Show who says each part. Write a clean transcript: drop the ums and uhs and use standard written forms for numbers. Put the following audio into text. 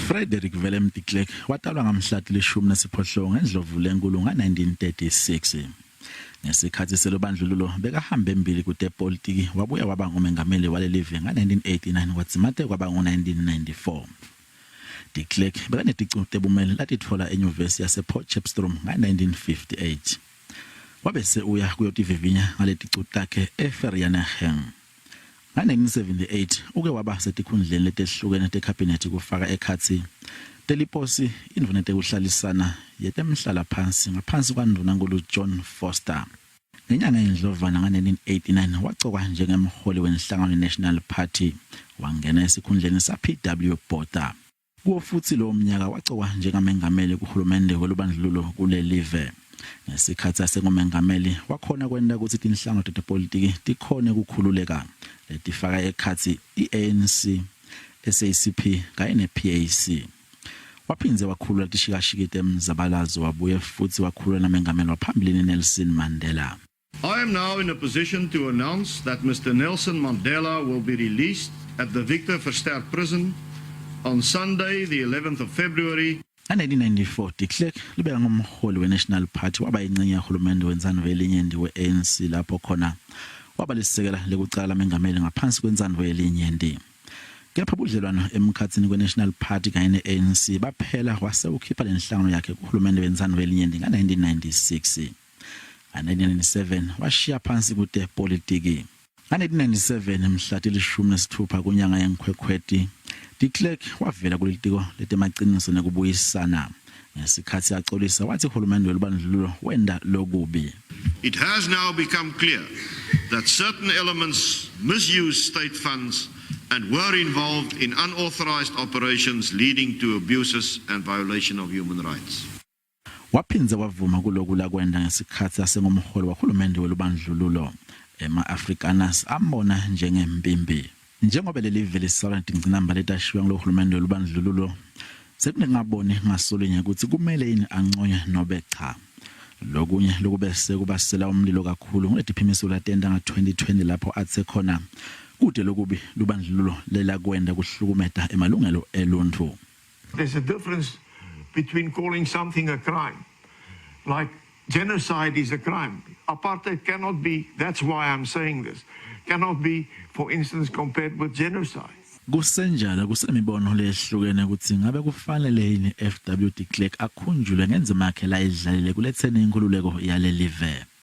Speaker 1: Frederik Willem de Klerk watalwa ngamhla 18 ngeNdlovulenkulu nga-1936. Ngesikhatsi selubandlululo bekahamba embili kutepolitiki, wabuya waba ngumengameli walelive nga-1989 kwadzimate kwaba ngu-1994. De Klerk bekaneticu tebumeli latitfola eNyuvesi yasePotchefstroom nga-1958. Wabese uya kuyotivivinya ngaleticu takhe eVereeniging. Nga-1978 uke waba setikhundleni letehlukene tekhabhinethi, kufaka ekhatsi teliposi, indvuna yetekuhlalisana, yetemhlalaphansi ngaphansi kwaNdvunankhulu John Vorster. Ngenyanga yeNdlovana nga-1989 wacokwa njengemholi wenhlangano National Party, wangena esikhundleni sa-PW Botha. Kuwo futsi lowo mnyaka wacokwa njengamengameli kuhulumende welubandlululo kulelive. Ngesikhatsi asengumengameli wakhona kwenta kutsi tinhlangano tetepolitiki tikhone kukhululeka, letifaka ekhatsi i-ANC, SACP kanye ne-PAC. Waphindze wakhulula tishikashiki temzabalazo, wabuye futsi wakhulula namengameli waphambilini Nelson Mandela.
Speaker 2: I am now in a position to announce that Mr. Nelson Mandela will be released at the Victor Verster Prison on Sunday, the 11th of February.
Speaker 1: Nga-1994 de Klerk libeka ngumholi we-National Party, waba yincenye yahulumende wentsandvo yelinyenti we-ANC, lapho khona waba lisekela lekucala lamengameli ngaphansi kwentsandvo yelinyenti. Kepha budlelwano emkhatsini kwe-National Party kanye ne-ANC baphela, wase ukhipha lenhlangano yakhe kuhulumende wentsandvo yelinyenti nga-1996. Nga-1997 washiya phansi kutepolitiki. Nga-1997 mhla 16 kunyanga yeNkhwekhweti, de Klerk wavela kulitiko letemaciniso nekubuyisana. Ngesikhatsi acolisa watsi hulumende welubandlululo wenta lokubi.
Speaker 2: It has now become clear that certain elements misused state funds and were involved in unauthorized operations leading to abuses and violation of human rights.
Speaker 1: Waphindze wavuma kuloku lakwenta ngesikhatsi asengumholi wahulumende welubandlululo. Ema-Afrikaners ambona njengempimpi. Njengoba lelive lisala netingcinamba letashiywa ngulohulumende welubandlululo, sekunengaboni ngasolinye kutsi kumele yini anconywe nobe cha. Lokunye lokubese kubasela umlilo kakhulu nguletiphimiso latenta nga-2020, lapho atse khona kute lokubi lubandlululo lelakwenta kuhlukumeta emalungelo eluntfu.
Speaker 2: There's a difference between calling something a crime. Like genocide is a crime. Apartheid cannot be, that's why I'm saying this, cannot be, for instance, compared with genocide.
Speaker 1: Kusenjalo, kusemibono lehlukene kutsi ngabe kufanele yini FW de Klerk akhunjulwe ngendzima yakhe layidlalile kuletseni inkhululeko yalelive.